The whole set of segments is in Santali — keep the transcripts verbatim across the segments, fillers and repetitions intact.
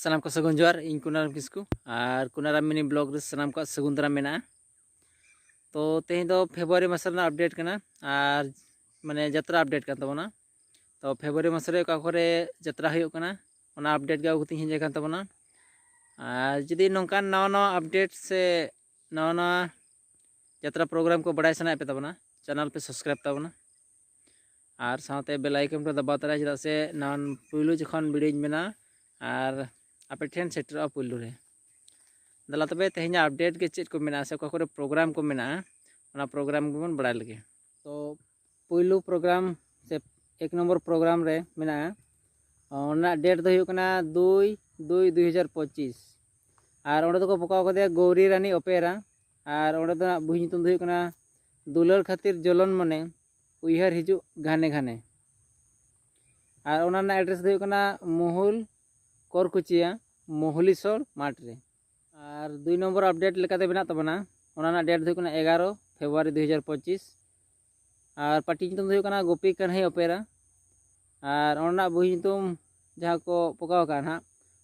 ᱥᱟᱱᱟᱢ ᱠᱚ ᱥᱟᱹᱜᱩᱱ ᱡᱚᱦᱟᱨ᱾ ᱤᱧ ᱠᱩᱱᱟᱨᱟᱢ ᱠᱤᱥᱠᱩ ᱟᱨ ᱠᱩᱱᱟᱨᱟᱢ ᱢᱤᱱᱤ ᱵᱞᱚᱜ ᱨᱮ ᱥᱟᱱᱟᱢ ᱠᱚᱣᱟᱜ ᱥᱟᱹᱜᱩᱱ ᱫᱟᱨᱟᱢ ᱢᱮᱱᱟᱜᱼᱟ᱾ ᱛᱚ ᱛᱮᱦᱮᱧ ᱫᱚ ᱯᱷᱮᱵᱽᱨᱩᱣᱟᱨᱤ ᱢᱟᱥ ᱨᱮᱱᱟᱜ ᱟᱯᱰᱮᱴ ᱠᱟᱱᱟ ᱟᱨ ᱢᱟᱱᱮ ᱡᱟᱛᱨᱟ ᱟᱯᱰᱮᱴ ᱠᱟᱱ ᱛᱟᱵᱚᱱᱟ᱾ ᱛᱚ ᱯᱷᱮᱵᱽᱨᱩᱣᱟᱨᱤ ᱢᱟᱥ ᱨᱮ ᱚᱠᱟ ᱠᱚᱨᱮ ᱡᱟᱛᱨᱟ ᱦᱩᱭᱩᱜ ᱠᱟᱱᱟ, ᱚᱱᱟ ᱟᱯᱰᱮᱴ ᱜᱮ ᱟᱹᱜᱩ ᱠᱟᱛᱮᱧ ᱦᱮᱡ ᱟᱠᱟᱱ ᱛᱟᱵᱚᱱᱟ᱾ ᱟᱨ ᱡᱩᱫᱤ ᱱᱚᱝᱠᱟᱱ ᱱᱟᱣᱟ ᱱᱟᱣᱟ ᱟᱯᱰᱮᱴ ᱥᱮ ᱱᱟᱣᱟ ᱱᱟᱣᱟ ᱡᱟᱛᱨᱟ ᱯᱨᱳᱜᱨᱟᱢ ᱠᱚ ᱵᱟᱲᱟᱭ ᱥᱟᱱᱟᱭᱮᱫ ᱯᱮ ᱛᱟᱵᱚᱱᱟ, ᱪᱮᱱᱮᱞ ᱯᱮ ᱥᱟᱵᱥᱠᱨᱟᱭᱤᱵ ᱛᱟᱵᱚᱱᱟ ᱟᱨ ᱥᱟᱶᱛᱮ ᱵᱮᱞ ᱟᱭᱠᱚᱱ ᱯᱮ ᱫᱟᱵᱟᱣ ᱛᱟᱨᱟᱭᱟ, ᱪᱮᱫᱟᱜ ᱥᱮ ᱱᱟᱣᱟ ᱯᱩᱭᱞᱩ ᱡᱚᱠᱷᱚᱱ ᱵᱷᱤᱰᱤᱭᱳᱧ ᱵᱮᱱᱟᱣᱟ ᱟᱨ ᱟᱯᱮ ᱴᱷᱮᱱ ᱥᱮᱴᱮᱨᱚᱜᱼᱟ ᱯᱩᱭᱞᱩ ᱨᱮ᱾ ᱫᱮᱞᱟ ᱛᱚᱵᱮ ᱛᱮᱦᱮᱧᱟᱜ ᱟᱯᱰᱮᱴ ᱜᱮ ᱪᱮᱫ ᱠᱚ ᱢᱮᱱᱟᱜᱼᱟ ᱥᱮ ᱚᱠᱟ ᱠᱚᱨᱮ ᱯᱨᱳᱜᱨᱟᱢ ᱠᱚ ᱢᱮᱱᱟᱜᱼᱟ, ᱚᱱᱟ ᱯᱨᱳᱜᱨᱟᱢ ᱜᱮᱵᱚᱱ ᱵᱟᱲᱟᱭ ᱞᱮᱜᱮ᱾ ᱛᱚ ᱯᱩᱭᱞᱩ ᱯᱨᱳᱜᱨᱟᱢ ᱥᱮ ᱮᱠ ᱱᱚᱢᱵᱚᱨ ᱯᱨᱳᱜᱨᱟᱢ ᱨᱮ ᱢᱮᱱᱟᱜᱼᱟ, ᱚᱱᱟ ᱨᱮᱱᱟᱜ ᱰᱮᱴ ᱫᱚ ᱦᱩᱭᱩᱜ ᱠᱟᱱᱟ ᱫᱩᱭ ᱫᱩᱭ ᱦᱟᱡᱟᱨ ᱯᱚᱸᱪᱤᱥ᱾ ᱟᱨ ᱚᱸᱰᱮ ᱫᱚᱠᱚ ᱯᱚᱠᱟᱣ ᱠᱟᱫᱮᱭᱟ ᱜᱳᱣᱨᱤ ᱨᱟᱱᱤ ᱚᱯᱮᱨᱟ᱾ ᱟᱨ ᱚᱸᱰᱮ ᱫᱚ ᱦᱟᱸᱜ ᱵᱩᱦᱤ ᱧᱩᱛᱩᱢ ᱫᱚ ᱦᱩᱭᱩᱜ ᱠᱟᱱᱟ ᱫᱩᱞᱟᱹᱲ ᱠᱷᱟᱹᱛᱤᱨ ᱡᱚᱞᱚᱱ ᱢᱚᱱᱮ, ᱩᱭᱦᱟᱹᱨ ᱦᱤᱡᱩᱜ ᱜᱷᱟᱱᱮ ᱜᱷᱟᱱᱮ᱾ ᱟᱨ ᱚᱱᱟ ᱨᱮᱱᱟᱜ ᱮᱰᱨᱮᱥ ᱫᱚ ᱦᱩᱭᱩᱜ ᱠᱟᱱᱟ ᱢᱩᱦᱩᱞ ᱠᱚᱨᱠᱩᱪᱤᱭᱟ ᱢᱚᱦᱞᱤᱥᱚᱲ ᱢᱟᱴᱷ ᱨᱮ᱾ ᱟᱨ ᱫᱩᱭ ᱱᱚᱢᱵᱚᱨ ᱟᱯᱰᱮᱴ ᱞᱮᱠᱟᱛᱮ ᱢᱮᱱᱟᱜ ᱛᱟᱵᱚᱱᱟ, ᱚᱱᱟ ᱨᱮᱱᱟᱜ ᱰᱮᱴ ᱫᱚ ᱦᱩᱭᱩᱜ ᱠᱟᱱᱟ ᱮᱜᱟᱨᱚ ᱯᱷᱮᱵᱽᱨᱩᱣᱟᱨᱤ ᱫᱩᱭ ᱦᱟᱡᱟᱨ ᱯᱚᱸᱪᱤᱥ᱾ ᱟᱨ ᱯᱟᱨᱴᱤ ᱧᱩᱛᱩᱢ ᱫᱚ ᱦᱩᱭᱩᱜ ᱠᱟᱱᱟ ᱜᱳᱯᱤ ᱠᱟᱹᱱᱦᱟᱹᱭ ᱚᱯᱮᱨᱟ᱾ ᱟᱨ ᱚᱱᱟ ᱨᱮᱱᱟᱜ ᱵᱩᱦᱤ ᱧᱩᱛᱩᱢ ᱡᱟᱦᱟᱸ ᱠᱚ ᱯᱚᱠᱟᱣ ᱟᱠᱟᱫᱼᱟ ᱱᱟᱦᱟᱜ,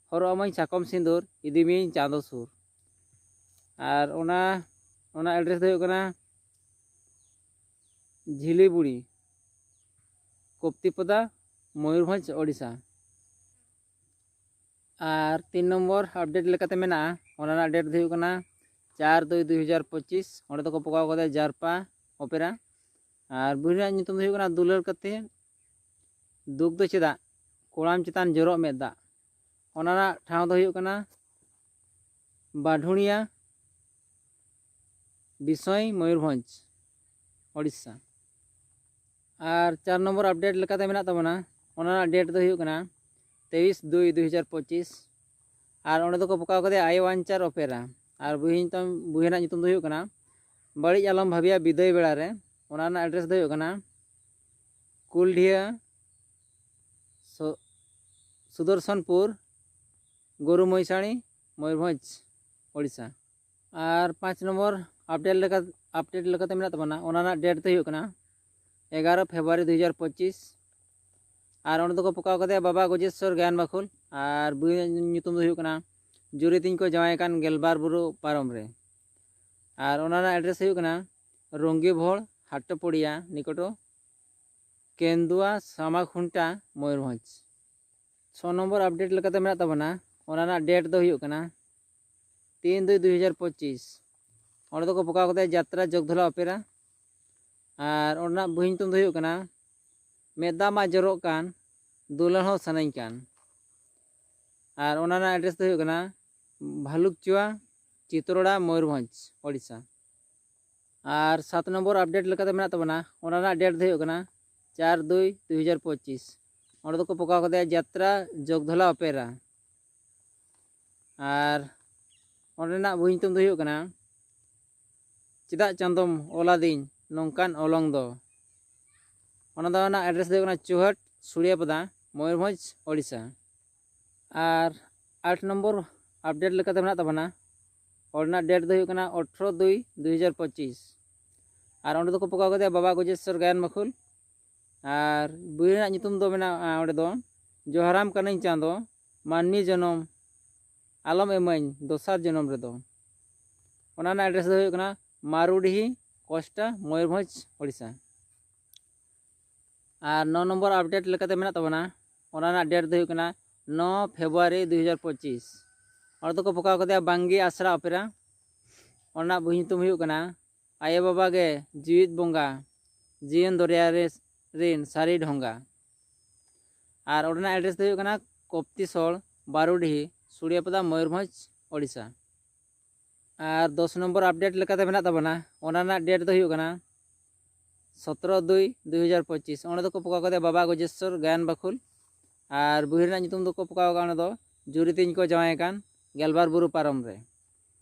ᱦᱚᱨᱚᱜ ᱟᱢᱟᱹᱧ ᱥᱟᱠᱚᱢ ᱥᱤᱸᱫᱩᱨ, ᱤᱫᱤ ᱢᱤᱭᱟᱹᱧ ᱪᱟᱸᱫᱚ ᱥᱩᱨ᱾ ᱟᱨ ᱚᱱᱟ ᱚᱱᱟ ᱮᱰᱨᱮᱥ ᱫᱚ ᱦᱩᱭᱩᱜ ᱠᱟᱱᱟ ᱡᱷᱤᱞᱤᱵᱩᱲᱤ, ᱠᱚᱯᱛᱤᱯᱚᱫᱟ, ᱢᱚᱭᱩᱨᱵᱷᱚᱸᱡᱽ, ᱳᱰᱤᱥᱟ᱾ ᱟᱨ ᱛᱤᱱ ᱱᱚᱢᱵᱚᱨ ᱟᱯᱰᱮᱴ ᱞᱮᱠᱟᱛᱮ ᱢᱮᱱᱟᱜᱼᱟ, ᱚᱱᱟ ᱨᱮᱱᱟᱜ ᱰᱮᱴ ᱫᱚ ᱦᱩᱭᱩᱜ ᱠᱟᱱᱟ ᱪᱟᱨ ᱫᱩᱭ ᱫᱩᱭ ᱦᱟᱡᱟᱨ ᱯᱚᱸᱪᱤᱥ᱾ ᱚᱸᱰᱮ ᱫᱚᱠᱚ ᱯᱚᱠᱟᱣ ᱠᱟᱫᱟ ᱡᱟᱨᱯᱟ ᱚᱯᱮᱨᱟ᱾ ᱟᱨ ᱵᱳᱭ ᱨᱮᱱᱟᱜ ᱧᱩᱛᱩᱢ ᱫᱚ ᱦᱩᱭᱩᱜ ᱠᱟᱱᱟ ᱫᱩᱞᱟᱹᱲ ᱠᱟᱛᱮ ᱫᱩᱠ ᱫᱚ ᱪᱮᱫᱟᱜ, ᱠᱚᱲᱟᱢ ᱪᱮᱛᱟᱱ ᱡᱚᱨᱚᱜ ᱢᱮᱫ ᱫᱟᱜ᱾ ᱚᱱᱟ ᱨᱮᱱᱟᱜ ᱴᱷᱟᱶ ᱫᱚ ᱦᱩᱭᱩᱜ ᱠᱟᱱᱟ ᱵᱟᱰᱷᱩᱲᱤᱭᱟ, ᱵᱤᱥᱚᱭ, ᱢᱚᱭᱩᱨᱵᱷᱚᱸᱡᱽ, ᱳᱰᱤᱥᱟ᱾ ᱟᱨ ᱪᱟᱨ ᱱᱚᱢᱵᱚᱨ ᱟᱯᱰᱮᱴ ᱞᱮᱠᱟᱛᱮ ᱢᱮᱱᱟᱜ ᱛᱟᱵᱚᱱᱟ, ᱚᱱᱟ ᱨᱮᱱᱟᱜ ᱰᱮᱴ ᱫᱚ ᱦᱩᱭᱩᱜ ᱠᱟᱱᱟ ᱛᱮᱭᱤᱥ ᱫᱩᱭ ᱫᱩᱭ ᱦᱟᱡᱟᱨ ᱯᱚᱸᱪᱤᱥ᱾ ᱟᱨ ᱚᱸᱰᱮ ᱫᱚᱠᱚ ᱯᱚᱠᱟᱣ ᱠᱟᱫᱮᱭᱟ ᱟᱭᱳ ᱟᱧᱪᱟᱨ ᱚᱯᱮᱨᱟ᱾ ᱟᱨ ᱵᱩᱦᱤ ᱧᱩᱛᱩᱢ, ᱵᱩᱦᱤ ᱨᱮᱱᱟᱜ ᱧᱩᱛᱩᱢ ᱫᱚ ᱦᱩᱭᱩᱜ ᱠᱟᱱᱟ ᱵᱟᱹᱲᱤᱡ ᱟᱞᱚᱢ ᱵᱷᱟᱹᱵᱤᱭᱟ ᱵᱤᱫᱟᱹᱭ ᱵᱮᱲᱟ ᱨᱮ᱾ ᱚᱱᱟ ᱨᱮᱱᱟᱜ ᱮᱰᱨᱮᱥ ᱫᱚ ᱦᱩᱭᱩᱜ ᱠᱟᱱᱟ ᱠᱩᱞᱰᱷᱤᱭᱟᱹ, ᱥᱩ-, ᱥᱩᱫᱚᱨᱥᱚᱱᱯᱩᱨ, ᱜᱳᱨᱩ ᱢᱚᱭᱥᱟᱬᱤ, ᱢᱚᱭᱩᱨᱵᱷᱚᱸᱡᱽ, ᱳᱰᱤᱥᱟ᱾ ᱟᱨ ᱯᱟᱸᱪ ᱱᱚᱢᱵᱚᱨ ᱟᱯᱰᱮᱴ ᱞᱮᱠᱟ, ᱟᱯᱰᱮᱴ ᱞᱮᱠᱟᱛᱮ ᱢᱮᱱᱟᱜ ᱛᱟᱵᱚᱱᱟ, ᱚᱱᱟ ᱨᱮᱱᱟᱜ ᱰᱮᱴ ᱫᱚ ᱦᱩᱭᱩᱜ ᱠᱟᱱᱟ ᱮᱜᱟᱨᱚ ᱯᱷᱮᱵᱽᱨᱩᱣᱟᱨᱤ ᱫᱩ ᱦᱟᱡᱟᱨ ᱯᱚᱸᱪᱤᱥ᱾ ᱟᱨ ᱚᱸᱰᱮ ᱫᱚᱠᱚ ᱯᱚᱠᱟᱣ ᱠᱟᱫᱮᱭᱟ ᱵᱟᱵᱟ ᱜᱚᱡᱮᱥᱥᱚᱨ ᱜᱟᱭᱟᱱ ᱵᱟᱠᱷᱳᱞ᱾ ᱟᱨ ᱵᱩᱦᱤ ᱨᱮᱱᱟᱜ ᱧᱩᱛᱩᱢ ᱫᱚ ᱦᱩᱭᱩᱜ ᱠᱟᱱᱟ ᱡᱩᱨᱤ ᱛᱤᱧ ᱠᱚ ᱡᱟᱶᱟᱭ ᱠᱟᱱ ᱜᱮᱞᱵᱟᱨ ᱵᱩᱨᱩ ᱯᱟᱨᱚᱢ ᱨᱮ᱾ ᱟᱨ ᱚᱱᱟ ᱨᱮᱱᱟᱜ ᱮᱰᱨᱮᱥ ᱦᱩᱭᱩᱜ ᱠᱟᱱᱟ ᱨᱚᱝᱜᱤᱵᱷᱚᱲ ᱦᱟᱴᱴᱚᱯᱚᱲᱤᱭᱟ ᱱᱤᱠᱚᱴᱚ ᱠᱮᱱᱫᱩᱣᱟ ᱥᱟᱢᱟᱠᱷᱩᱱᱴᱟ, ᱢᱚᱭᱩᱨᱵᱷᱚᱸᱡᱽ᱾ ᱪᱷᱚ ᱱᱚᱢᱵᱚᱨ ᱟᱯᱰᱮᱴ ᱞᱮᱠᱟᱛᱮ ᱢᱮᱱᱟᱜ ᱛᱟᱵᱚᱱᱟ, ᱚᱱᱟ ᱨᱮᱱᱟᱜ ᱰᱮᱴ ᱫᱚ ᱦᱩᱭᱩᱜ ᱠᱟᱱᱟ ᱛᱤᱱ ᱫᱩᱭ ᱫᱩᱭ ᱦᱟᱡᱟᱨ ᱯᱚᱸᱪᱤᱥ᱾ ᱚᱸᱰᱮ ᱫᱚᱠᱚ ᱯᱚᱠᱟᱣ ᱠᱟᱫᱟ ᱡᱟᱛᱨᱟ ᱡᱚᱜᱽᱫᱷᱚᱞᱟ ᱚᱯᱮᱨᱟ᱾ ᱟᱨ ᱚᱸᱰᱮᱱᱟᱜ ᱵᱳᱭ ᱧᱩᱛᱩᱢ ᱫᱚ ᱦᱩᱭᱩᱜ ᱠᱟᱱᱟ ᱢᱮᱫ ᱫᱟᱜ ᱢᱟ ᱡᱚᱨᱚᱜ ᱠᱟᱱ, ᱫᱩᱞᱟᱹᱲ ᱦᱚᱸ ᱥᱟᱱᱟᱧ ᱠᱟᱱ᱾ ᱟᱨ ᱚᱱᱟ ᱨᱮᱱᱟᱜ ᱮᱰᱨᱮᱥ ᱫᱚ ᱦᱩᱭᱩᱜ ᱠᱟᱱᱟ ᱵᱷᱟᱞᱩᱠᱪᱩᱣᱟ, ᱪᱤᱛᱨᱚᱲᱟ, ᱢᱚᱭᱩᱨᱵᱷᱚᱸᱡᱽ, ᱳᱰᱤᱥᱟ᱾ ᱟᱨ ᱥᱟᱛ ᱱᱚᱢᱵᱚᱨ ᱟᱯᱰᱮᱴ ᱞᱮᱠᱟᱛᱮ ᱢᱮᱱᱟᱜ ᱛᱟᱵᱚᱱᱟ, ᱚᱱᱟ ᱨᱮᱱᱟᱜ ᱰᱮᱴ ᱫᱚ ᱦᱩᱭᱩᱜ ᱠᱟᱱᱟ ᱪᱟᱨ ᱫᱩᱭ ᱫᱩᱭ ᱦᱟᱡᱟᱨ ᱯᱚᱸᱪᱤᱥ᱾ ᱚᱸᱰᱮ ᱫᱚᱠᱚ ᱯᱚᱠᱟᱣ ᱠᱟᱫᱮᱭᱟ ᱡᱟᱛᱨᱟ ᱡᱚᱜᱽᱫᱷᱚᱞᱟ ᱚᱯᱮᱨᱟ᱾ ᱟᱨ ᱚᱸᱰᱮᱱᱟᱜ ᱵᱳᱭ ᱧᱩᱛᱩᱢ ᱫᱚ ᱦᱩᱭᱩᱜ ᱠᱟᱱᱟ ᱪᱮᱫᱟᱜ ᱪᱟᱸᱫᱚᱢ ᱚᱞᱟᱫᱤᱧ ᱱᱚᱝᱠᱟᱱ ᱚᱞᱚᱝ ᱫᱚ᱾ ᱚᱱᱟ ᱫᱚ ᱚᱱᱟ ᱮᱰᱨᱮᱥ ᱫᱚ ᱦᱩᱭᱩᱜ ᱠᱟᱱᱟ ᱪᱩᱦᱟᱹᱴ, ᱥᱩᱲᱤᱭᱟᱯᱟᱫᱟ, ᱢᱚᱭᱩᱨᱵᱷᱚᱸᱡᱽ, ᱳᱰᱤᱥᱟ᱾ ᱟᱨ ᱟᱴ ᱱᱚᱢᱵᱚᱨ ᱟᱯᱰᱮᱴ ᱞᱮᱠᱟᱛᱮ ᱢᱮᱱᱟᱜ ᱛᱟᱵᱚᱱᱟ, ᱚᱸᱰᱮᱱᱟᱜ ᱰᱮᱴ ᱫᱚ ᱦᱩᱭᱩᱜ ᱠᱟᱱᱟ ᱟᱴᱷᱨᱚ ᱫᱩᱭ ᱫᱩᱭ ᱦᱟᱡᱟᱨ ᱯᱚᱸᱪᱤᱥ᱾ ᱟᱨ ᱚᱸᱰᱮ ᱫᱚᱠᱚ ᱯᱚᱠᱟᱣ ᱠᱟᱫᱮᱭᱟ ᱵᱟᱵᱟ ᱜᱚᱡᱮᱥᱥᱚᱨ ᱜᱟᱭᱟᱱ ᱵᱟᱠᱷᱳᱞ᱾ ᱟᱨ ᱵᱳᱭ ᱨᱮᱱᱟᱜ ᱧᱩᱛᱩᱢ ᱫᱚ ᱢᱮᱱᱟᱜᱼᱟ ᱚᱸᱰᱮ ᱫᱚ ᱡᱚᱦᱟᱨᱟᱢ ᱠᱟᱹᱱᱟᱹᱧ ᱪᱟᱸᱫᱚ, ᱢᱟᱹᱱᱢᱤ ᱡᱚᱱᱚᱢ ᱟᱞᱚᱢ ᱮᱢᱟᱹᱧ ᱫᱚᱥᱟᱨ ᱡᱚᱱᱚᱢ ᱨᱮᱫᱚ᱾ ᱚᱱᱟ ᱨᱮᱱᱟᱜ ᱮᱰᱨᱮᱥ ᱫᱚ ᱦᱩᱭᱩᱜ ᱠᱟᱱᱟ ᱢᱟᱨᱩᱰᱤᱦᱤ, ᱠᱚᱥᱴᱟ, ᱢᱚᱭᱩᱨᱵᱷᱚᱸᱡᱽ, ᱳᱰᱤᱥᱟ᱾ ᱟᱨ ᱱᱚ ᱱᱚᱢᱵᱚᱨ ᱟᱯᱰᱮᱴ ᱞᱮᱠᱟᱛᱮ ᱢᱮᱱᱟᱜ ᱛᱟᱵᱚᱱᱟ, ᱚᱱᱟ ᱨᱮᱱᱟᱜ ᱰᱮᱴ ᱫᱚ ᱦᱩᱭᱩᱜ ᱠᱟᱱᱟ ᱱᱚ ᱯᱷᱮᱵᱽᱨᱩᱣᱟᱨᱤ ᱫᱩᱭ ᱦᱟᱡᱟᱨ ᱯᱚᱸᱪᱤᱥ᱾ ᱚᱸᱰᱮ ᱫᱚᱠᱚ ᱯᱚᱠᱟᱣ ᱠᱟᱫᱮᱭᱟ ᱵᱟᱝᱜᱤ ᱟᱥᱲᱟ ᱚᱯᱮᱨᱟ᱾ ᱚᱱᱟ ᱨᱮᱱᱟᱜ ᱵᱳᱭ ᱧᱩᱛᱩᱢ ᱦᱩᱭᱩᱜ ᱠᱟᱱᱟ ᱟᱭᱳᱼᱵᱟᱵᱟ ᱜᱮ ᱡᱤᱣᱤᱫ ᱵᱚᱸᱜᱟ, ᱡᱤᱭᱚᱱ ᱫᱚᱨᱭᱟ ᱨᱮ ᱨᱤᱱ ᱥᱟᱹᱨᱤ ᱰᱷᱚᱸᱜᱟ᱾ ᱟᱨ ᱚᱸᱰᱮᱱᱟᱜ ᱮᱰᱨᱮᱥ ᱫᱚ ᱦᱩᱭᱩᱜ ᱠᱟᱱᱟ ᱠᱚᱯᱛᱤᱥᱚᱲ, ᱵᱟᱨᱩᱰᱤᱦᱤ, ᱥᱩᱲᱤᱭᱟᱯᱟᱫᱟ, ᱢᱚᱭᱩᱨᱵᱷᱚᱸᱡᱽ, ᱳᱰᱤᱥᱟ᱾ ᱟᱨ ᱫᱚᱥ ᱱᱚᱢᱵᱚᱨ ᱟᱯᱰᱮᱴ ᱞᱮᱠᱟᱛᱮ ᱢᱮᱱᱟᱜ ᱛᱟᱵᱚᱱᱟ, ᱚᱱᱟ ᱨᱮᱱᱟᱜ ᱰᱮᱴ ᱫᱚ ᱦᱩᱭᱩᱜ ᱠᱟᱱᱟ ᱥᱚᱛᱨᱚ ᱫᱩᱭ ᱫᱩᱭ ᱦᱟᱡᱟᱨ ᱯᱚᱸᱪᱤᱥ᱾ ᱚᱸᱰᱮ ᱫᱚᱠᱚ ᱯᱚᱠᱟᱣ ᱠᱟᱫᱮᱭᱟ ᱵᱟᱵᱟ ᱜᱚᱡᱮᱥᱥᱚᱨ ᱜᱟᱭᱟᱱ ᱵᱟᱠᱷᱳᱞ᱾ ᱟᱨ ᱵᱳᱭ ᱨᱮᱱᱟᱜ ᱧᱩᱛᱩᱢ ᱫᱚᱠᱚ ᱯᱚᱠᱟᱣ ᱠᱟᱜᱼᱟ ᱚᱸᱰᱮ ᱫᱚ ᱡᱩᱨᱤ ᱛᱤᱧ ᱠᱚ ᱡᱟᱶᱟᱭ ᱠᱟᱱ ᱜᱮᱞᱵᱟᱨ ᱵᱩᱨᱩ ᱯᱟᱨᱚᱢ ᱨᱮ᱾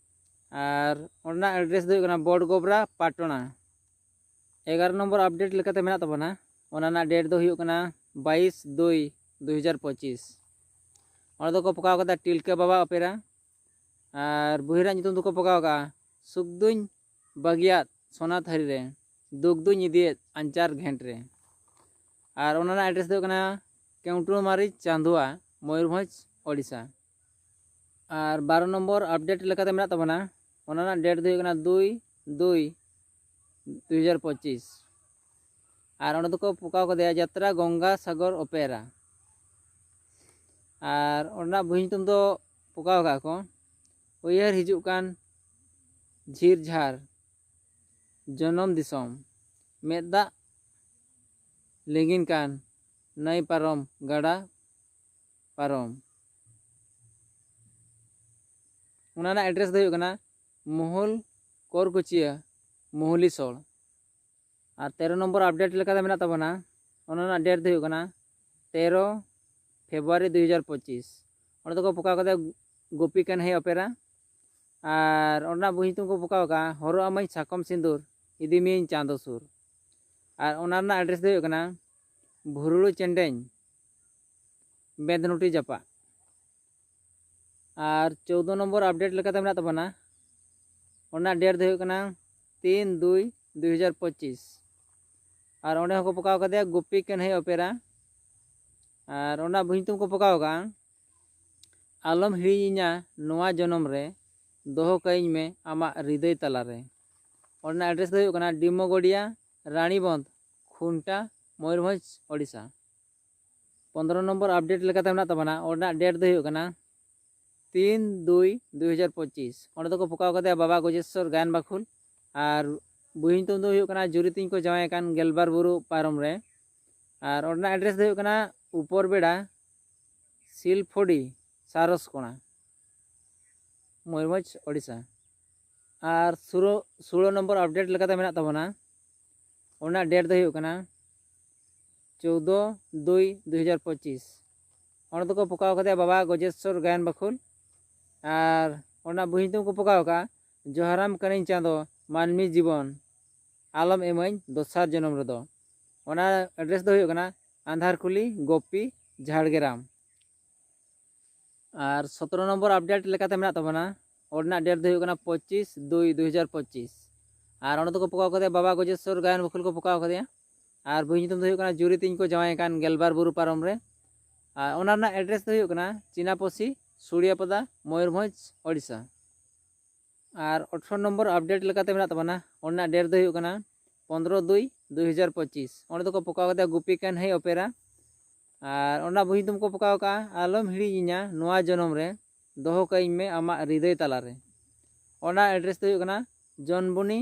ᱟᱨ ᱚᱸᱰᱮᱱᱟᱜ ᱮᱰᱨᱮᱥ ᱫᱚ ᱦᱩᱭᱩᱜ ᱠᱟᱱᱟ ᱵᱚᱰᱜᱚᱵᱽᱨᱟ, ᱯᱟᱴᱚᱱᱟ᱾ ᱮᱜᱟᱨᱚ ᱱᱚᱢᱵᱚᱨ ᱟᱯᱰᱮᱴ ᱞᱮᱠᱟᱛᱮ ᱢᱮᱱᱟᱜ ᱛᱟᱵᱚᱱᱟ, ᱚᱱᱟ ᱨᱮᱱᱟᱜ ᱰᱮᱴ ᱫᱚ ᱦᱩᱭᱩᱜ ᱠᱟᱱᱟ ᱵᱟᱭᱤᱥ ᱫᱩᱭ ᱫᱩᱭ ᱦᱟᱡᱟᱨ ᱯᱚᱸᱪᱤᱥ᱾ ᱚᱸᱰᱮ ᱫᱚᱠᱚ ᱯᱚᱠᱟᱣ ᱠᱟᱫᱟ ᱴᱤᱞᱠᱟᱹ ᱵᱟᱵᱟ ᱚᱯᱮᱨᱟ᱾ ᱟᱨ ᱵᱳᱭ ᱨᱮᱱᱟᱜ ᱧᱩᱛᱩᱢ ᱫᱚᱠᱚ ᱯᱚᱠᱟᱣ ᱠᱟᱜᱼᱟ ᱥᱩᱠ ᱫᱩᱧ ᱵᱟᱹᱜᱤᱭᱟᱫ ᱥᱚᱱᱟ ᱛᱷᱟᱹᱨᱤ ᱨᱮ, ᱫᱩᱠ ᱫᱩᱧ ᱤᱫᱤᱭᱮᱫ ᱟᱧᱪᱟᱨ ᱜᱷᱮᱸᱴ ᱨᱮ᱾ ᱟᱨ ᱚᱱᱟ ᱨᱮᱱᱟᱜ ᱮᱰᱨᱮᱥ ᱫᱚ ᱦᱩᱭᱩᱜ ᱠᱟᱱᱟ ᱠᱮᱣᱴᱩᱢᱟᱨᱤ ᱪᱟᱸᱫᱩᱣᱟ, ᱢᱚᱭᱩᱨᱵᱷᱚᱸᱡᱽ, ᱳᱰᱤᱥᱟ᱾ ᱟᱨ ᱵᱟᱨᱚ ᱱᱚᱢᱵᱚᱨ ᱟᱯᱰᱮᱴ ᱞᱮᱠᱟᱛᱮ ᱢᱮᱱᱟᱜ ᱛᱟᱵᱚᱱᱟ, ᱚᱱᱟ ᱨᱮᱱᱟᱜ ᱰᱮᱴ ᱫᱚ ᱦᱩᱭᱩᱜ ᱠᱟᱱᱟ ᱫᱩᱭ ᱫᱩᱭ ᱫᱩ ᱦᱟᱡᱟᱨ ᱯᱚᱸᱪᱤᱥ᱾ ᱟᱨ ᱚᱸᱰᱮ ᱫᱚᱠᱚ ᱯᱚᱠᱟᱣ ᱠᱟᱫᱮᱭᱟ ᱡᱟᱛᱨᱟ ᱜᱚᱝᱜᱟ ᱥᱟᱜᱚᱨ ᱚᱯᱮᱨᱟ᱾ ᱟᱨ ᱚᱸᱰᱮᱱᱟᱜ ᱵᱳᱭ ᱧᱩᱛᱩᱢ ᱫᱚ ᱯᱚᱠᱟᱣ ᱟᱠᱟᱫ ᱠᱚ ᱩᱭᱦᱟᱹᱨ ᱦᱤᱡᱩᱜ ᱠᱟᱱ ᱡᱷᱤᱨ ᱡᱷᱟᱨ ᱡᱚᱱᱚᱢ ᱫᱤᱥᱚᱢ, ᱢᱮᱫ ᱫᱟᱜ ᱞᱤᱸᱜᱤᱱ ᱠᱟᱱ ᱱᱟᱹᱭ ᱯᱟᱨᱚᱢ, ᱜᱟᱰᱟ ᱯᱟᱨᱚᱢ᱾ ᱚᱱᱟ ᱨᱮᱱᱟᱜ ᱮᱰᱨᱮᱥ ᱫᱚ ᱦᱩᱭᱩᱜ ᱠᱟᱱᱟ ᱢᱩᱦᱩᱞ ᱠᱚᱨᱠᱩᱪᱤᱭᱟᱹ, ᱢᱩᱦᱩᱞᱤ ᱥᱚᱲ᱾ ᱟᱨ ᱛᱮᱨᱚ ᱱᱚᱢᱵᱚᱨ ᱟᱯᱰᱮᱴ ᱞᱮᱠᱟᱛᱮ ᱢᱮᱱᱟᱜ ᱛᱟᱵᱚᱱᱟ, ᱚᱱᱟ ᱨᱮᱱᱟᱜ ᱰᱮᱴ ᱫᱚ ᱦᱩᱭᱩᱜ ᱠᱟᱱᱟ ᱛᱮᱨᱚ ᱯᱷᱮᱵᱽᱨᱩᱣᱟᱨᱤ ᱫᱩ ᱦᱟᱡᱟᱨ ᱯᱚᱸᱪᱤᱥ᱾ ᱚᱸᱰᱮ ᱫᱚᱠᱚ ᱯᱚᱠᱟᱣ ᱠᱟᱫᱟ ᱜᱳᱯᱤ ᱠᱟᱱᱦᱟᱭ ᱚᱯᱮᱨᱟ᱾ ᱟᱨ ᱚᱸᱰᱮᱱᱟᱜ ᱵᱳᱭ ᱧᱩᱛᱩᱢ ᱠᱚ ᱯᱚᱠᱟᱣ ᱟᱠᱟᱫᱼᱟ ᱦᱚᱨᱚᱜ ᱟᱢᱟᱹᱧ ᱥᱟᱠᱚᱢ ᱥᱤᱸᱫᱩᱨ, ᱤᱫᱤ ᱢᱤᱭᱟᱹᱧ ᱪᱟᱸᱫᱚ ᱥᱩᱨ᱾ ᱟᱨ ᱚᱱᱟ ᱨᱮᱱᱟᱜ ᱮᱰᱨᱮᱥ ᱫᱚ ᱦᱩᱭᱩᱜ ᱠᱟᱱᱟ ᱵᱷᱩᱨᱩᱲᱩ ᱪᱮᱸᱰᱮᱧ, ᱵᱮᱸᱫᱽᱱᱩᱴᱤ ᱡᱟᱯᱟᱜ᱾ ᱟᱨ ᱪᱳᱫᱽᱫᱳ ᱱᱚᱢᱵᱚᱨ ᱟᱯᱰᱮᱴ ᱞᱮᱠᱟᱛᱮ ᱢᱮᱱᱟᱜ ᱛᱟᱵᱚᱱᱟ, ᱚᱱᱟ ᱰᱮᱴ ᱫᱚ ᱦᱩᱭᱩᱜ ᱠᱟᱱᱟ ᱛᱤᱱ ᱫᱩᱭ ᱫᱩ ᱦᱟᱡᱟᱨ ᱯᱚᱸᱪᱤᱥ᱾ ᱟᱨ ᱚᱸᱰᱮ ᱦᱚᱸᱠᱚ ᱯᱚᱠᱟᱣ ᱠᱟᱫᱮᱭᱟ ᱜᱳᱯᱤ ᱠᱟᱹᱱᱦᱟᱹᱭ ᱚᱯᱮᱨᱟ᱾ ᱟᱨ ᱚᱱᱟ ᱵᱳᱭ ᱧᱩᱛᱩᱢ ᱠᱚ ᱯᱚᱠᱟᱣ ᱟᱠᱟᱫᱼᱟ ᱟᱞᱚᱢ ᱦᱤᱲᱤᱧᱤᱧᱟ ᱱᱚᱣᱟ ᱡᱚᱱᱚᱢ ᱨᱮ, ᱫᱚᱦᱚ ᱠᱟᱹᱧ ᱢᱮ ᱟᱢᱟᱜ ᱦᱨᱤᱫᱟᱹᱭ ᱛᱟᱞᱟᱨᱮ᱾ ᱚᱸᱰᱮᱱᱟᱜ ᱮᱰᱨᱮᱥ ᱫᱚ ᱦᱩᱭᱩᱜ ᱠᱟᱱᱟ ᱰᱤᱢᱚᱜᱚᱰᱤᱭᱟ, ᱨᱟᱱᱤᱵᱚᱸᱫᱷ, ᱠᱷᱩᱱᱴᱟ, ᱢᱚᱭᱩᱨᱵᱷᱚᱸᱡᱽ, ᱳᱰᱤᱥᱟ᱾ ᱯᱚᱱᱫᱽᱨᱚ ᱱᱚᱢᱵᱚᱨ ᱟᱯᱰᱮᱴ ᱞᱮᱠᱟᱛᱮ ᱢᱮᱱᱟᱜ ᱛᱟᱵᱚᱱᱟ, ᱚᱸᱰᱮᱱᱟᱜ ᱰᱮᱴ ᱫᱚ ᱦᱩᱭᱩᱜ ᱠᱟᱱᱟ ᱛᱤᱱ ᱫᱩᱭ ᱫᱩ ᱦᱟᱡᱟᱨ ᱯᱚᱸᱪᱤᱥ᱾ ᱚᱸᱰᱮ ᱫᱚᱠᱚ ᱯᱚᱠᱟᱣ ᱠᱟᱫᱮᱭᱟ ᱵᱟᱵᱟ ᱜᱚᱡᱮᱥᱥᱚᱨ ᱜᱟᱭᱟᱱ ᱵᱟᱠᱷᱳᱞ᱾ ᱟᱨ ᱵᱳᱭ ᱧᱩᱛᱩᱢ ᱫᱚ ᱦᱩᱭᱩᱜ ᱠᱟᱱᱟ ᱡᱩᱨᱤ ᱛᱤᱧ ᱠᱚ ᱡᱟᱶᱟᱭ ᱟᱠᱟᱱ ᱜᱮᱞᱵᱟᱨ ᱵᱩᱨᱩ ᱯᱟᱨᱚᱢ ᱨᱮ᱾ ᱟᱨ ᱚᱸᱰᱮᱱᱟᱜ ᱮᱰᱨᱮᱥ ᱫᱚ ᱦᱩᱭᱩᱜ ᱠᱟᱱᱟ ᱩᱯᱚᱨ ᱵᱮᱲᱟ, ᱥᱤᱞᱯᱷᱚᱰᱤ, ᱥᱟᱨᱚᱥ ᱠᱚᱬᱟ, ᱢᱚᱭᱩᱨᱵᱷᱚᱸᱡᱽ, ᱳᱰᱤᱥᱟ᱾ ᱟᱨ ᱥᱩᱨᱚ ᱥᱳᱞᱳ ᱱᱚᱢᱵᱚᱨ ᱟᱯᱰᱮᱴ ᱞᱮᱠᱟᱛᱮ ᱢᱮᱱᱟᱜ ᱛᱟᱵᱚᱱᱟ, ᱚᱱᱟ ᱰᱮᱴ ᱫᱚ ᱦᱩᱭᱩᱜ ᱠᱟᱱᱟ ᱪᱳᱫᱽᱫᱳ ᱫᱩᱭ ᱫᱩ ᱦᱟᱡᱟᱨ ᱯᱚᱸᱪᱤᱥ᱾ ᱚᱸᱰᱮ ᱫᱚᱠᱚ ᱯᱚᱠᱟᱣ ᱠᱟᱫᱮᱭᱟ ᱵᱟᱵᱟ ᱜᱚᱡᱮᱥᱥᱚᱨ ᱜᱟᱭᱟᱱ ᱵᱟᱠᱷᱳᱞ᱾ ᱟᱨ ᱚᱱᱟ ᱵᱳᱭ ᱧᱩᱛᱩᱢ ᱠᱚ ᱯᱚᱠᱟᱣ ᱟᱠᱟᱫᱼᱟ ᱡᱚᱦᱟᱨᱟᱢ ᱠᱟᱹᱱᱟᱹᱧ ᱪᱟᱸᱫᱚ, ᱢᱟᱹᱱᱢᱤ ᱡᱤᱵᱚᱱ ᱟᱞᱚᱢ ᱮᱢᱟᱹᱧ ᱫᱚᱥᱟᱨ ᱡᱚᱱᱚᱢ ᱨᱮᱫᱚ᱾ ᱚᱱᱟ ᱮᱰᱨᱮᱥ ᱫᱚ ᱦᱩᱭᱩᱜ ᱠᱟᱱᱟ ᱟᱸᱫᱷᱟᱨᱠᱩᱞᱤ, ᱜᱳᱯᱤ, ᱡᱷᱟᱲᱜᱨᱟᱢ᱾ ᱟᱨ ᱥᱚᱛᱨᱚ ᱱᱚᱢᱵᱚᱨ ᱟᱯᱰᱮᱴ ᱞᱮᱠᱟᱛᱮ ᱢᱮᱱᱟᱜ ᱛᱟᱵᱚᱱᱟ, ᱚᱸᱰᱮᱱᱟᱜ ᱰᱮᱴ ᱫᱚ ᱦᱩᱭᱩᱜ ᱠᱟᱱᱟ ᱯᱚᱸᱪᱤᱥ ᱫᱩᱭ ᱫᱩ ᱦᱟᱡᱟᱨ ᱯᱚᱸᱪᱤᱥ᱾ ᱟᱨ ᱚᱸᱰᱮ ᱫᱚᱠᱚ ᱯᱚᱠᱟᱣ ᱠᱟᱫᱮᱭᱟ ᱵᱟᱵᱟ ᱜᱚᱡᱮᱥᱥᱚᱨ ᱜᱟᱭᱟᱱ ᱵᱟᱠᱷᱳᱞ ᱠᱚ ᱯᱚᱠᱟᱣ ᱠᱟᱫᱮᱭᱟ᱾ ᱟᱨ ᱵᱳᱭ ᱧᱩᱛᱩᱢ ᱫᱚ ᱦᱩᱭᱩᱜ ᱠᱟᱱᱟ ᱡᱩᱨᱤ ᱛᱤᱧ ᱠᱚ ᱡᱟᱶᱟᱭ ᱟᱠᱟᱱ ᱜᱮᱞᱵᱟᱨ ᱵᱩᱨᱩ ᱯᱟᱨᱚᱢ ᱨᱮ᱾ ᱟᱨ ᱚᱱᱟ ᱨᱮᱱᱟᱜ ᱮᱰᱨᱮᱥ ᱫᱚ ᱦᱩᱭᱩᱜ ᱠᱟᱱᱟ ᱪᱤᱱᱟᱯᱚᱥᱤ, ᱥᱩᱲᱤᱭᱟᱯᱟᱫᱟ, ᱢᱚᱭᱩᱨᱵᱷᱚᱸᱡᱽ, ᱳᱰᱤᱥᱟ᱾ ᱟᱨ ᱟᱴᱷᱨᱚ ᱱᱚᱢᱵᱚᱨ ᱟᱯᱰᱮᱴ ᱞᱮᱠᱟᱛᱮ ᱢᱮᱱᱟᱜ ᱛᱟᱵᱚᱱᱟ, ᱚᱱᱟ ᱨᱮᱱᱟᱜ ᱰᱮᱴ ᱫᱚ ᱦᱩᱭᱩᱜ ᱠᱟᱱᱟ ᱯᱚᱱᱫᱽᱨᱚ ᱫᱩᱭ ᱫᱩ ᱦᱟᱡᱟᱨ ᱯᱚᱸᱪᱤᱥ᱾ ᱚᱸᱰᱮ ᱫᱚᱠᱚ ᱯᱚᱠᱟᱣ ᱠᱟᱫᱮᱭᱟ ᱜᱩᱯᱤ ᱠᱟᱹᱱᱦᱟᱹᱭ ᱚᱯᱮᱨᱟ᱾ ᱟᱨ ᱚᱱᱟ ᱵᱚᱦᱤ ᱧᱩᱛᱩᱢ ᱠᱚ ᱯᱚᱠᱟᱣ ᱠᱟᱜᱼᱟ ᱟᱞᱚᱢ ᱦᱤᱲᱤᱧᱤᱧᱟ ᱱᱚᱣᱟ ᱡᱚᱱᱚᱢ ᱨᱮ, ᱫᱚᱦᱚ ᱠᱟᱹᱧ ᱢᱮ ᱟᱢᱟᱜ ᱦᱨᱤᱫᱟᱹᱭ ᱛᱟᱞᱟᱨᱮ᱾ ᱚᱱᱟ ᱮᱰᱨᱮᱥ ᱫᱚ ᱦᱩᱭᱩᱜ ᱠᱟᱱᱟ ᱡᱚᱱᱵᱚᱱᱤ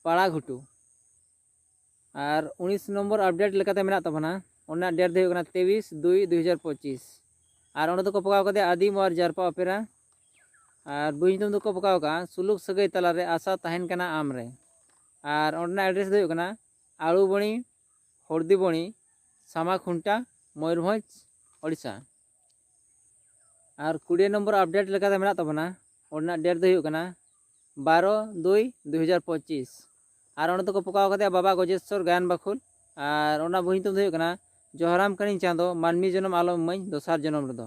ᱯᱟᱲᱟ ᱜᱷᱩᱴᱩ᱾ ᱟᱨ ᱩᱱᱤᱥ ᱱᱚᱢᱵᱚᱨ ᱟᱯᱰᱮᱴ ᱞᱮᱠᱟᱛᱮ ᱢᱮᱱᱟᱜ ᱛᱟᱵᱚᱱᱟ, ᱚᱱᱟ ᱨᱮᱱᱟᱜ ᱰᱮᱴ ᱫᱚ ᱦᱩᱭᱩᱜ ᱠᱟᱱᱟ ᱛᱮᱭᱤᱥ ᱫᱩᱭ ᱫᱩ ᱦᱟᱡᱟᱨ ᱯᱚᱸᱪᱤᱥ᱾ ᱟᱨ ᱚᱸᱰᱮ ᱫᱚᱠᱚ ᱯᱚᱠᱟᱣ ᱠᱟᱫᱮᱭᱟ ᱟᱹᱫᱤᱢ ᱟᱨ ᱡᱟᱨᱯᱟ ᱚᱯᱮᱨᱟ᱾ ᱟᱨ ᱵᱚᱦᱤ ᱧᱩᱛᱩᱢ ᱫᱚᱠᱚ ᱯᱚᱠᱟᱣ ᱠᱟᱜᱼᱟ ᱥᱩᱞᱩᱠ ᱥᱟᱹᱜᱟᱹᱭ ᱛᱟᱞᱟᱨᱮ ᱟᱥᱟ ᱛᱟᱦᱮᱱ ᱠᱟᱱᱟ ᱟᱢᱨᱮ᱾ ᱟᱨ ᱚᱸᱰᱮᱱᱟᱜ ᱮᱰᱨᱮᱥ ᱫᱚ ᱦᱩᱭᱩᱜ ᱠᱟᱱᱟ ᱟᱲᱩᱵᱟᱹᱲᱤ, ᱦᱚᱲᱫᱤᱵᱟᱹᱲᱤ, ᱥᱟᱢᱟᱠᱷᱩᱱᱴᱟ, ᱢᱚᱭᱩᱨᱵᱷᱚᱸᱡᱽ, ᱳᱰᱤᱥᱟ᱾ ᱟᱨ ᱠᱩᱲᱤ ᱱᱚᱢᱵᱚᱨ ᱟᱯᱰᱮᱴ ᱞᱮᱠᱟᱛᱮ ᱢᱮᱱᱟᱜ ᱛᱟᱵᱚᱱᱟ, ᱚᱸᱰᱮᱱᱟᱜ ᱰᱮᱴ ᱫᱚ ᱦᱩᱭᱩᱜ ᱠᱟᱱᱟ ᱵᱟᱨᱚ ᱫᱩᱭ ᱫᱩ ᱦᱟᱡᱟᱨ ᱯᱚᱸᱪᱤᱥ᱾ ᱟᱨ ᱚᱸᱰᱮ ᱫᱚᱠᱚ ᱯᱚᱠᱟᱣ ᱠᱟᱫᱮᱭᱟ ᱵᱟᱵᱟ ᱜᱚᱡᱮᱥᱥᱚᱨ ᱜᱟᱭᱟᱱ ᱵᱟᱠᱷᱳᱞ᱾ ᱟᱨ ᱚᱱᱟ ᱵᱚᱦᱤ ᱧᱩᱛᱩᱢ ᱫᱚ ᱦᱩᱭᱩᱜ ᱠᱟᱱᱟ ᱡᱚᱦᱟᱨᱟᱢ ᱠᱟᱹᱱᱟᱹᱧ ᱪᱟᱸᱫᱚ, ᱢᱟᱹᱱᱢᱤ ᱡᱚᱱᱚᱢ ᱟᱞᱚᱢ ᱤᱢᱟᱹᱧ ᱫᱚᱥᱟᱨ ᱡᱚᱱᱚᱢ ᱨᱮᱫᱚ᱾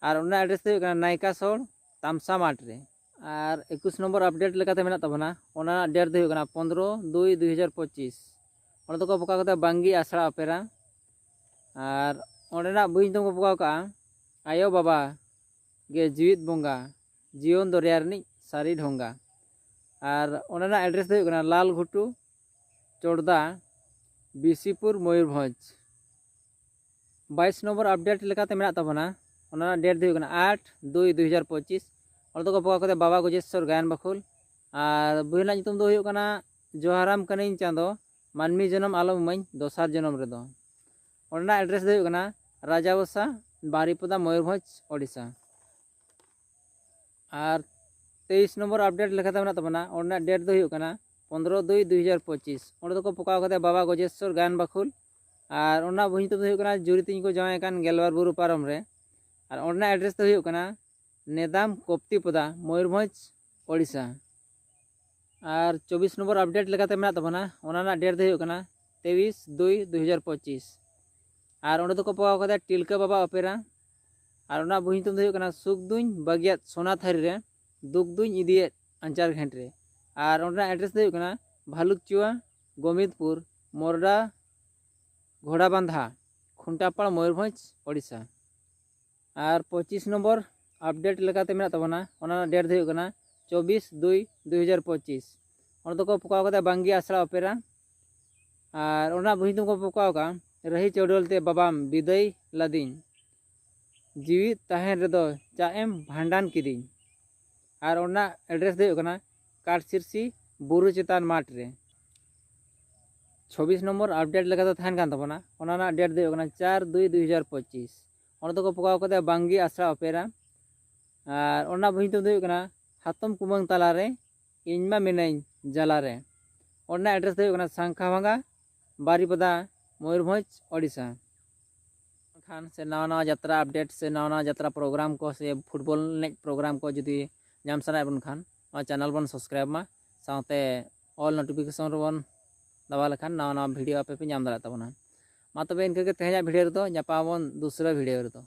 ᱟᱨ ᱚᱱᱟ ᱮᱰᱨᱮᱥ ᱫᱚ ᱦᱩᱭᱩᱜ ᱠᱟᱱᱟ ᱱᱟᱭᱠᱟ ᱥᱳᱲ, ᱛᱟᱢᱥᱟ ᱢᱟᱴᱷ ᱨᱮ᱾ ᱟᱨ ᱮᱠᱩᱥ ᱱᱚᱢᱵᱚᱨ ᱟᱯᱰᱮᱴ ᱞᱮᱠᱟᱛᱮ ᱢᱮᱱᱟᱜ ᱛᱟᱵᱚᱱᱟ, ᱚᱱᱟ ᱨᱮᱱᱟᱜ ᱰᱮᱴ ᱫᱚ ᱦᱩᱭᱩᱜ ᱠᱟᱱᱟ ᱯᱚᱱᱫᱽᱨᱚ ᱫᱩᱭ ᱫᱩ ᱦᱟᱡᱟᱨ ᱯᱚᱸᱪᱤᱥ᱾ ᱚᱸᱰᱮ ᱫᱚᱠᱚ ᱯᱚᱠᱟᱣ ᱠᱟᱫᱟ ᱵᱟᱝᱜᱤ ᱟᱥᱲᱟ ᱚᱯᱮᱨᱟ᱾ ᱟᱨ ᱚᱸᱰᱮᱱᱟᱜ ᱵᱚᱦᱤ ᱧᱩᱛᱩᱢ ᱠᱚ ᱯᱚᱠᱟᱣ ᱠᱟᱜᱼᱟ ᱟᱭᱳ ᱵᱟᱵᱟ ᱜᱮ ᱡᱤᱣᱤᱫ ᱵᱚᱸᱜᱟ, ᱡᱤᱭᱚᱱ ᱫᱚᱨᱭᱟ ᱨᱤᱱᱤᱡ ᱥᱟᱹᱨᱤ ᱰᱷᱚᱸᱜᱟ᱾ ᱟᱨ ᱚᱸᱰᱮᱱᱟᱜ ᱮᱰᱨᱮᱥ ᱫᱚ ᱦᱩᱭᱩᱜ ᱠᱟᱱᱟ ᱞᱟᱞ ᱜᱷᱩᱴᱩ, ᱪᱚᱲᱫᱟ, ᱵᱤᱥᱤᱯᱩᱨ, ᱢᱚᱭᱩᱨᱵᱷᱚᱸᱡᱽ᱾ ᱵᱟᱭᱤᱥ ᱱᱚᱢᱵᱚᱨ ᱟᱯᱰᱮᱴ ᱞᱮᱠᱟᱛᱮ ᱢᱮᱱᱟᱜ ᱛᱟᱵᱚᱱᱟ, ᱚᱱᱟ ᱨᱮᱱᱟᱜ ᱰᱮᱴ ᱫᱚ ᱦᱩᱭᱩᱜ ᱠᱟᱱᱟ ᱟᱴ ᱫᱩᱭ ᱫᱩ ᱦᱟᱡᱟᱨ ᱯᱚᱸᱪᱤᱥ᱾ ᱚᱸᱰᱮ ᱫᱚᱠᱚ ᱯᱚᱠᱟᱣ ᱠᱟᱫᱟ ᱵᱟᱵᱟ ᱜᱚᱡᱮᱥᱥᱚᱨ ᱜᱟᱭᱟᱱ ᱵᱟᱠᱷᱳᱞ᱾ ᱟᱨ ᱵᱚᱦᱤ ᱨᱮᱱᱟᱜ ᱧᱩᱛᱩᱢ ᱫᱚ ᱦᱩᱭᱩᱜ ᱠᱟᱱᱟ ᱡᱚᱦᱟᱨᱟᱢ ᱠᱟᱹᱱᱟᱹᱧ ᱪᱟᱸᱫᱚ, ᱢᱟᱹᱱᱢᱤ ᱡᱚᱱᱚᱢ ᱟᱞᱚᱢ ᱤᱢᱟᱹᱧ ᱫᱚᱥᱟᱨ ᱡᱚᱱᱚᱢ ᱨᱮᱫᱚ᱾ ᱚᱸᱰᱮᱱᱟᱜ ᱮᱰᱨᱮᱥ ᱫᱚ ᱦᱩᱭᱩᱜ ᱠᱟᱱᱟ ᱨᱟᱡᱟᱵᱟᱥᱟ, ᱵᱟᱨᱤᱯᱚᱫᱟ, ᱢᱚᱭᱩᱨᱵᱷᱚᱸᱡᱽ, ᱳᱰᱤᱥᱟ᱾ ᱟᱨ ᱛᱮᱭᱤᱥ ᱱᱚᱢᱵᱚᱨ ᱟᱯᱰᱮᱴ ᱞᱮᱠᱟᱛᱮ ᱢᱮᱱᱟᱜ ᱛᱟᱵᱚᱱᱟ, ᱚᱸᱰᱮᱱᱟᱜ ᱰᱮᱴ ᱫᱚ ᱦᱩᱭᱩᱜ ᱠᱟᱱᱟ ᱯᱚᱱᱫᱽᱨᱚ ᱫᱩᱭ ᱫᱩ ᱦᱟᱡᱟᱨ ᱯᱚᱸᱪᱤᱥ᱾ ᱚᱸᱰᱮ ᱫᱚᱠᱚ ᱯᱚᱠᱟᱣ ᱠᱟᱫᱟ ᱵᱟᱵᱟ ᱜᱚᱡᱮᱥᱥᱚᱨ ᱜᱟᱭᱟᱱ ᱵᱟᱠᱷᱳᱞ᱾ ᱟᱨ ᱚᱱᱟ ᱵᱚᱦᱤ ᱧᱩᱛᱩᱢ ᱫᱚ ᱦᱩᱭᱩᱜ ᱠᱟᱱᱟ ᱡᱩᱨᱤ ᱛᱤᱧ ᱠᱚ ᱡᱟᱶᱟᱭ ᱟᱠᱟᱱ ᱜᱮᱞᱵᱟᱨ ᱵᱩᱨᱩ ᱯᱟᱨᱚᱢ ᱨᱮ᱾ ᱟᱨ ᱚᱸᱰᱮᱱᱟᱜ ᱮᱰᱨᱮᱥ ᱫᱚ ᱦᱩᱭᱩᱜ ᱠᱟᱱᱟ ᱱᱮᱫᱟᱢ ᱠᱚᱯᱛᱤᱯᱚᱫᱟ, ᱢᱚᱭᱩᱨᱵᱷᱚᱸᱡᱽ, ᱳᱰᱤᱥᱟ᱾ ᱟᱨ ᱪᱚᱵᱵᱤᱥ ᱱᱚᱢᱵᱚᱨ ᱟᱯᱰᱮᱴ ᱞᱮᱠᱟᱛᱮ ᱢᱮᱱᱟᱜ ᱛᱟᱵᱚᱱᱟ, ᱚᱱᱟ ᱨᱮᱱᱟᱜ ᱰᱮᱴ ᱫᱚ ᱦᱩᱭᱩᱜ ᱠᱟᱱᱟ ᱛᱮᱭᱤᱥ ᱫᱩᱭ ᱫᱩ ᱦᱟᱡᱟᱨ ᱯᱚᱸᱪᱤᱥ᱾ ᱟᱨ ᱚᱸᱰᱮ ᱫᱚᱠᱚ ᱯᱚᱠᱟᱣ ᱠᱟᱫᱟ ᱴᱤᱞᱠᱟᱹ ᱵᱟᱵᱟ ᱚᱯᱮᱨᱟ᱾ ᱟᱨ ᱚᱱᱟ ᱵᱚᱦᱤ ᱧᱩᱛᱩᱢ ᱫᱚ ᱦᱩᱭᱩᱜ ᱠᱟᱱᱟ ᱥᱩᱠ ᱫᱩᱧ ᱵᱟᱹᱜᱤᱭᱟᱫ ᱥᱳᱱᱟ ᱛᱷᱟᱹᱨᱤ ᱨᱮ, ᱫᱩᱠ ᱫᱩᱧ ᱤᱫᱤᱭᱮᱫ ᱟᱧᱪᱟᱨ ᱜᱷᱮᱸᱴ ᱨᱮ᱾ ᱟᱨ ᱚᱸᱰᱮᱱᱟᱜ ᱮᱰᱨᱮᱥ ᱫᱚ ᱦᱩᱭᱩᱜ ᱠᱟᱱᱟ ᱵᱷᱟᱞᱩᱠᱪᱩᱣᱟ, ᱜᱳᱢᱤᱫᱽᱯᱩᱨ, ᱢᱳᱨᱰᱟ, ᱜᱷᱳᱲᱟᱵᱟᱸᱫᱷᱟ, ᱠᱷᱩᱱᱴᱟᱯᱟᱲ, ᱢᱚᱭᱩᱨᱵᱷᱚᱸᱡᱽ, ᱳᱰᱤᱥᱟ᱾ ᱟᱨ ᱯᱚᱸᱪᱤᱥ ᱱᱚᱢᱵᱚᱨ ᱟᱯᱰᱮᱴ ᱞᱮᱠᱟᱛᱮ ᱢᱮᱱᱟᱜ ᱛᱟᱵᱚᱱᱟ, ᱚᱱᱟ ᱨᱮᱱᱟᱜ ᱰᱮᱴ ᱫᱚ ᱦᱩᱭᱩᱜ ᱠᱟᱱᱟ ᱪᱚᱵᱵᱤᱥ ᱫᱩᱭ ᱫᱩ ᱦᱟᱡᱟᱨ ᱯᱚᱸᱪᱤᱥ᱾ ᱚᱸᱰᱮ ᱫᱚᱠᱚ ᱯᱚᱠᱟᱣ ᱠᱟᱫᱟ ᱵᱟᱝᱜᱤ ᱟᱥᱲᱟ ᱚᱯᱮᱨᱟ᱾ ᱟᱨ ᱚᱱᱟ ᱵᱚᱦᱤ ᱧᱩᱛᱩᱢ ᱠᱚ ᱯᱚᱠᱟᱣ ᱠᱟᱜᱼᱟ ᱨᱟᱹᱦᱤ ᱪᱟᱹᱰᱣᱟᱹᱞ ᱛᱮ ᱵᱟᱵᱟᱢ ᱵᱤᱫᱟᱹᱭ ᱞᱟᱫᱤᱧ, ᱡᱤᱣᱤ ᱛᱟᱦᱮᱱ ᱨᱮᱫᱚ ᱪᱟᱜ ᱮᱢ ᱵᱷᱟᱸᱰᱟᱱ ᱠᱤᱫᱤᱧ᱾ ᱟᱨ ᱚᱱᱟ ᱮᱰᱨᱮᱥ ᱫᱚ ᱦᱩᱭᱩᱜ ᱠᱟᱱᱟ ᱠᱟᱴᱥᱤᱨᱥᱤ ᱵᱩᱨᱩ ᱪᱮᱛᱟᱱ ᱢᱟᱴᱷ ᱨᱮ᱾ ᱪᱷᱚᱵᱵᱤᱥ ᱱᱚᱢᱵᱚᱨ ᱟᱯᱰᱮᱴ ᱞᱮᱠᱟᱛᱮ ᱛᱟᱦᱮᱱ ᱠᱟᱱ ᱛᱟᱵᱚᱱᱟ, ᱚᱱᱟ ᱨᱮᱱᱟᱜ ᱰᱮᱴ ᱫᱚ ᱦᱩᱭᱩᱜ ᱠᱟᱱᱟ ᱪᱟᱨ ᱫᱩᱭ ᱫᱩᱭ ᱦᱟᱡᱟᱨ ᱯᱚᱸᱪᱤᱥ᱾ ᱚᱸᱰᱮ ᱫᱚᱠᱚ ᱯᱚᱠᱟᱣ ᱠᱟᱫᱟ ᱵᱟᱝᱜᱤ ᱟᱥᱲᱟ ᱚᱯᱮᱨᱟ᱾ ᱟᱨ ᱚᱱᱟ ᱵᱚᱦᱤ ᱧᱩᱛᱩᱢ ᱫᱚ ᱦᱩᱭᱩᱜ ᱠᱟᱱᱟ ᱦᱟᱛᱚᱢ ᱠᱩᱢᱟᱹᱝ ᱛᱟᱞᱟᱨᱮ ᱤᱧ ᱢᱟ ᱢᱤᱱᱟᱹᱧ ᱡᱟᱞᱟᱨᱮ᱾ ᱚᱱᱟ ᱮᱰᱨᱮᱥ ᱫᱚ ᱦᱩᱭᱩᱜ ᱠᱟᱱᱟ ᱥᱟᱝᱠᱷᱟ ᱵᱷᱟᱸᱜᱟ, ᱵᱟᱨᱤᱯᱟᱫᱟ, ᱢᱚᱭᱩᱨᱵᱷᱚᱸᱡᱽ, ᱳᱰᱤᱥᱟ᱾ ᱠᱷᱟᱱ ᱥᱮ ᱱᱟᱣᱟ ᱱᱟᱣᱟ ᱡᱟᱛᱨᱟ ᱟᱯᱰᱮᱴ ᱥᱮ ᱱᱟᱣᱟ ᱱᱟᱣᱟ ᱡᱟᱛᱨᱟ ᱯᱨᱳᱜᱨᱟᱢ ᱠᱚ ᱥᱮ ᱯᱷᱩᱴᱵᱚᱞ ᱮᱱᱮᱡ ᱯᱨᱳᱜᱨᱟᱢ ᱠᱚ ᱡᱩᱫᱤ ᱧᱟᱢ ᱥᱟᱱᱟᱭᱮᱫ ᱵᱚᱱ ᱠᱷᱟᱱ, ᱱᱚᱣᱟ ᱪᱮᱱᱮᱞ ᱵᱚᱱ ᱥᱟᱵᱥᱠᱨᱟᱭᱤᱵᱽ ᱢᱟ, ᱥᱟᱶᱛᱮ ᱚᱞ ᱱᱳᱴᱤᱯᱷᱤᱠᱮᱥᱚᱱ ᱨᱮᱵᱚᱱ ᱫᱟᱵᱟᱣ ᱞᱮᱠᱷᱟᱱ ᱱᱟᱣᱟ ᱱᱟᱣᱟ ᱵᱷᱤᱰᱤᱭᱳ ᱟᱯᱮ ᱯᱮ ᱧᱟᱢ ᱫᱟᱲᱮᱭᱟᱜ ᱛᱟᱵᱚᱱᱟ᱾ ᱢᱟ ᱛᱚᱵᱮ ᱤᱱᱠᱟᱹ ᱜᱮ ᱛᱮᱦᱮᱧᱟᱜ ᱵᱷᱤᱰᱤᱭᱳ ᱨᱮᱫᱚ, ᱧᱟᱯᱟᱢ ᱟᱵᱚᱱ ᱫᱩᱥᱨᱟᱹ ᱵᱷᱤᱰᱤᱭᱳ ᱨᱮᱫᱚ᱾